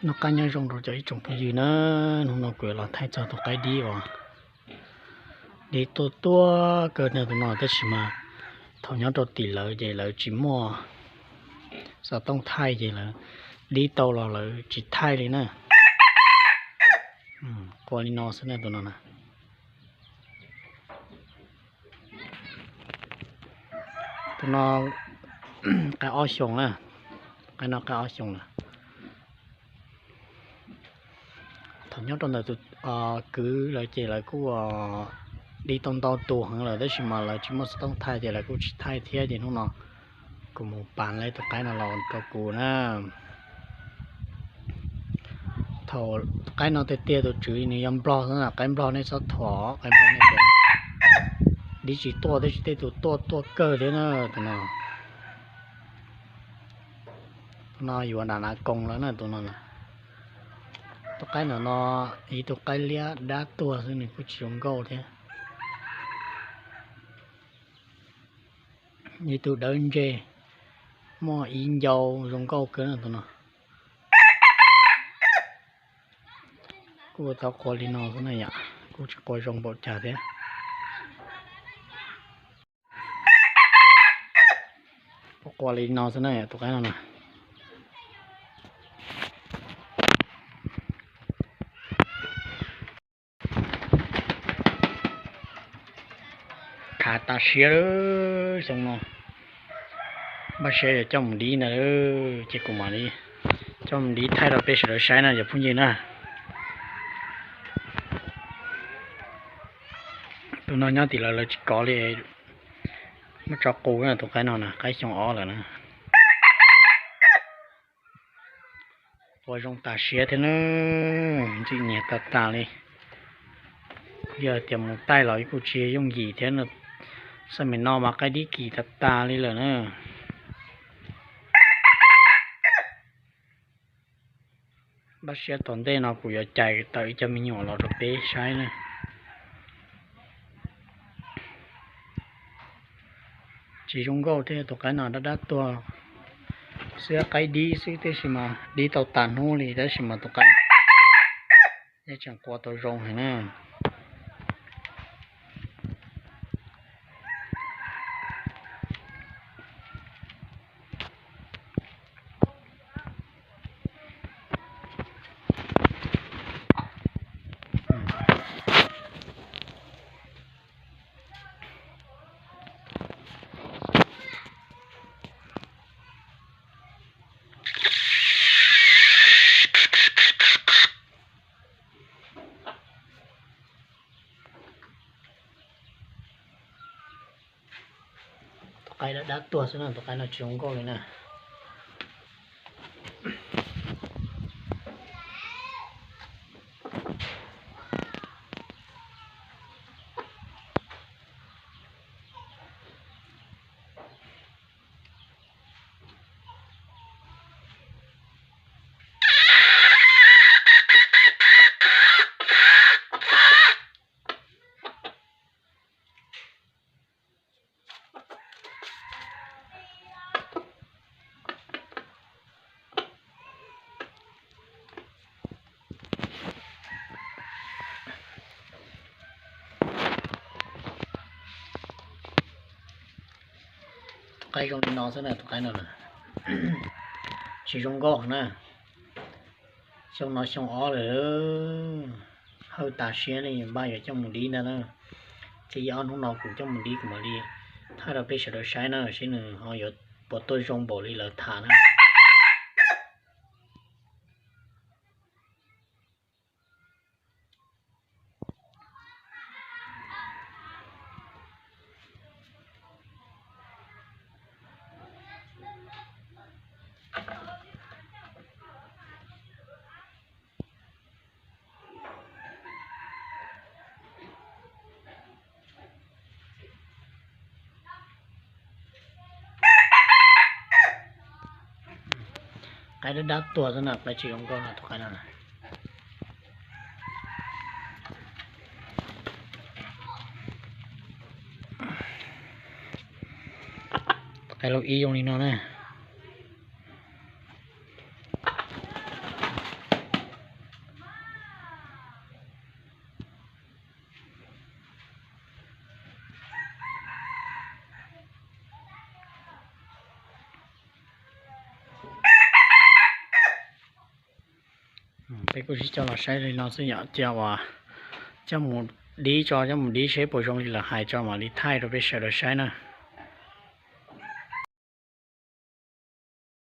Noj qab nyob zoo rau cov ib tsoom phooj ywg na, hnub no kuv yuav los thaij txog tus qaib dib uas dib tuaj tuaj kawg no tus no, tab sis mas thaum nyob rau tim lawv ces lawv tsis muaj xov tooj thaij ces lawv dib tau los lawv tsis thaij li na. Qua li no xwb na tus no na. Tus no qaib ob xyoos na, qaib no qaib ob xyoos lawm. Thaum nyob rau ntawm tus kwv lawv ces lawv kuj dib tau ntau tus heev lawm tab sis mas lawv tsis muaj xov tooj thaij ces lawv kuj tsis thaij thiab ces hnub no kuv mus pav li tus qaib no los rau kuv na. Thaum qaib no tiag tiag tus tswv nws yog nplog xwb na, qaib nplog nej txhob thuam, qaib nplog nej tias dib tsis tuaj tab sis tej tus tuaj tuaj kawg thiab na tus no. Tus no yuav nram nav koos lawm na tus no. Tus qaib ntawm no ib tug qaib liab dab tuag xwb nws kuj tsis zoo nkauj thiab. Ib tug dawb ntseg, muaj ib ncau zoo nkauj kawg na tus no. Kuj tau qua li no xwb na yom, kuj tsis qua zoo npaum cas thiab. Kuj qua li no xwb na yom, tus qaib no na. Khav tas siab lawm xyoo no. Npaj siab yuav coj mus dib ntag, ces kuv mam li coj mus dib thaij rau peb sawv daws saib na cov phooj ywg na. Tus no nyob tim lawv lawv tsis kov li, muab tso qus na tus qaib no na, qaib xyoo ob lawm na. Qua zoo tas siab thiab na, ntxim nyiam tas tas li. Yog tias mus taij los kuj tsis yooj yim thiab, xab meem no mas qaib dib kim tas tas li lawm na. Npaj siab tom ntej no kuv yuav cais tawm ib co me nyuam los rau peb saib na. Tsis zoo nkauj thiab, tus qaib no dab dab tuag xwb, qaib dib xwb tab sis mas dib tau tas hnub li tab sis mas tus qaib yeej tseem qua tau zoo heev na. Tus qaib dab dab tuag xwb na, tus qaib no tsis zoo nkauj li na. Tus qaib zoo li no xwb na, tus qaib no na, tsis zoo nkauj na. Xyoo no xyoo ob lawm, hawj tas siab li, npaj yuav coj mus dib ntag na. Ces ib ob hnub no kuv coj mus dib kuv mam li thaij rau peb sawv daws saib na, seb nws ho yuav puas tuaj zoo npaum li lawv tham na. Qaib dab dab tuag xwb na, qaib tsis zoo nkauj no tus qaib no. Qaib lub ib zoo li no na. Peb kuj sib coj los saib li no xwb yom, cia uas coj mus dib tso, coj mus dib seb puas zoo li lawv hais tso mam li thaij rau peb sawv daws saib na.